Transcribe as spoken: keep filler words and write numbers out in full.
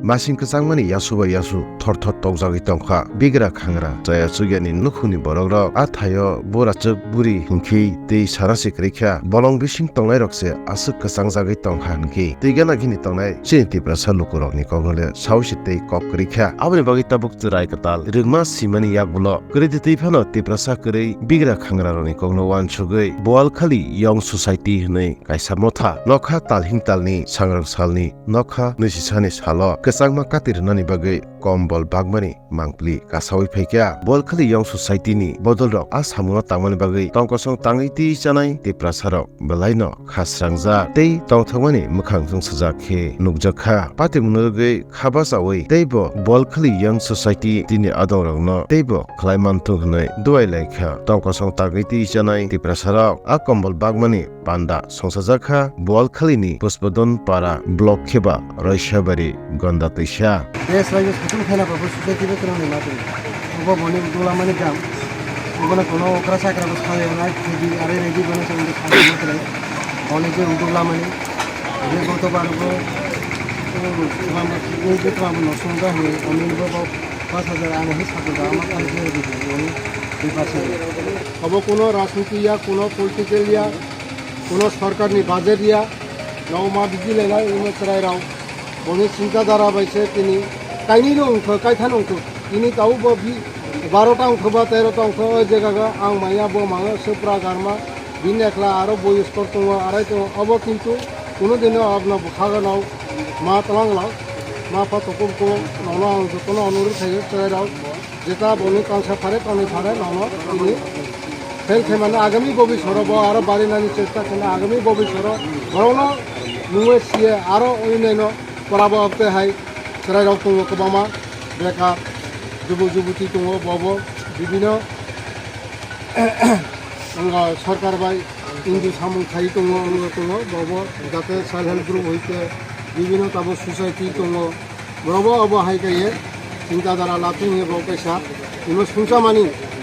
masing kwchangmani yasu bai yasu thor thor tokjagwi tongkha. Bigra khangra chaya chugyani nukhungni borokrok a thaio burachwk buri hwnkhe tei sana se kwrwi kha. Bolong bising tongnairok se aswk kwchangjagwi tongkha hwnkhe twi gana gini tongnai chini Tiprasa lukurokni kokno le saui se tei kok kwrwi kha. Aboni bagwi tabuk chwrai kwtal rwngma simani yakgulo kwrwi twi phano Tiprasa kwrwi bigra khangrarokni kokno uansugwi Boalkhali Young Society hwnwi kaisa motha nokha talhing talni sangrong salni nokha nwisisani salo kwchangma kati rwnani bagwi kombol bagmani mangpili kasaui phaikha. Boalkhali Young Society ni bodolrok a samungo tangmani bagwi tongkosong tangwi twi chanai Tiprasarok belaino khasrangjak tei tongthokmani mwkhang chwngsajak khe nukjakha. Patimungno rwgwi kha bachaui teibo Boalkhali Young Society tini adongrokno teibo khlai manthung hwnwi duai laikha. Tongkosong tangwi twi chanai Tiprasarok a kombol bagmani panda songsajakha Boalkhalini Puspodon Para block kheba Roisabari Gonda Twisa. Desh rajyo satung khena babu society bo kwrwngni matwi. Obo boni dula mani gam. Obono kono okra sakra bo salai nai khudi are ready bono chang de salai matwi. Boni je dula mani. Obo to baru bo. Obo tama bo nosung ga he. Oni bo bo pas hajar ano hi sakra ama khai je ready boni. Obo kuno rajniti ya, kuno political ya, kuno sorkarni budget ya, nokma biji lelai imo chwrairok. Boni chintadara bai se tini kainwi no wngkha, kaitha no wngkha. Tini tabuk bo bi-, baro ta wngkha ba tero ta wngkha, o jagaga ang maya bo mangno Supra Garma, bini ekla aro boyos kor tongo, arai tongo. Obo kintu kuno dino abno bwkhago no ma twlang lak, ma pha tokom ko nono ang jotono onurok khaio chwrairok. Jeta boni kangsa phare, tonwi phare, nono tini fail khaimani agami bobisoro bo aro barinani chesta khaina agami bobisoro borokno nungwi siye aro oninaino porabo abte hai chwrairok tongo kwbangma bekar jubu jubuti tongo bobo bibino wngkha sorkar bai indu samung khai tongo wngkha tongo bobo jate self help group hoite bibino tabo society tongo. Borokbo obo hai kaiye chinta dara laptwi hinwi bo kaisa imo sungchamani